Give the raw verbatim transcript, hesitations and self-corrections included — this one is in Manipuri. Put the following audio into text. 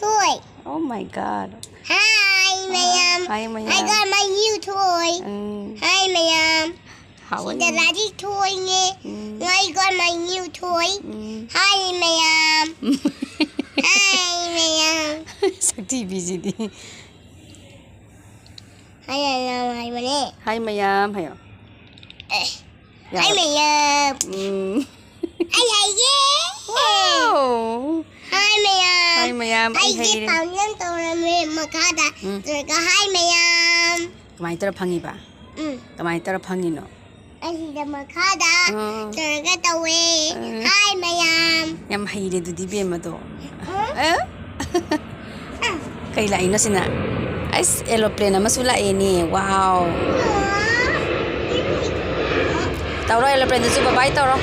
Toy. Oh my God. Hi, mayam. Hi, mayam. I got my new toy. Mm. Hi, mayam. How are The you? Logitech toy ne. Mm. I got my new toy. Mm. Hi, mayam. Hi, mayam. ꯁꯛꯊꯤꯕꯤꯁꯤꯗꯤ. Hi, mayam. Hi, mayam. Hi, mayam. ꯍꯥꯏꯌꯣ. Eh. Hi, mayam. ꯎꯝ. Hi, hi, yeah. Wow. Hi, mayam. Hi, mayam. ꯑꯩ ꯑꯩꯁꯦ ꯍꯩꯔꯦ. ꯄꯥꯝꯖꯝ ꯇꯧꯔꯝꯃꯦ ꯃꯈꯥꯗ ꯎꯝ. ꯇꯧꯔꯒ hi, mayam. ꯀꯃꯥꯏꯅ ꯇꯧꯔ ꯐꯪꯉꯤꯕ? ꯎꯝ. ꯀꯃꯥꯏꯅ ꯇꯧꯔ ꯐꯪꯉꯤꯅꯣ? ꯑꯁꯤꯗ ꯃꯈꯥꯗ ꯎꯝ. ꯇꯧꯔꯒ ꯇꯧꯋꯦ. ꯎꯝ. Hi, mayam. ꯌꯥꯝ ꯍꯩꯔꯦ ꯑꯗꯨꯗꯤ ꯏꯕꯦꯝꯃꯗꯣ. ꯎꯝ. ꯑꯦ? ꯀꯩ ꯂꯥꯛꯏꯅꯣ ꯁꯤꯅ? ꯑꯁ, aeroplane ꯑꯃꯁꯨ ꯂꯥꯛꯑꯦꯅꯦ. Wow. ꯇꯧꯔꯣ, aeroplane ꯗꯨꯁꯨ bye bye ꯇꯧꯔꯣ.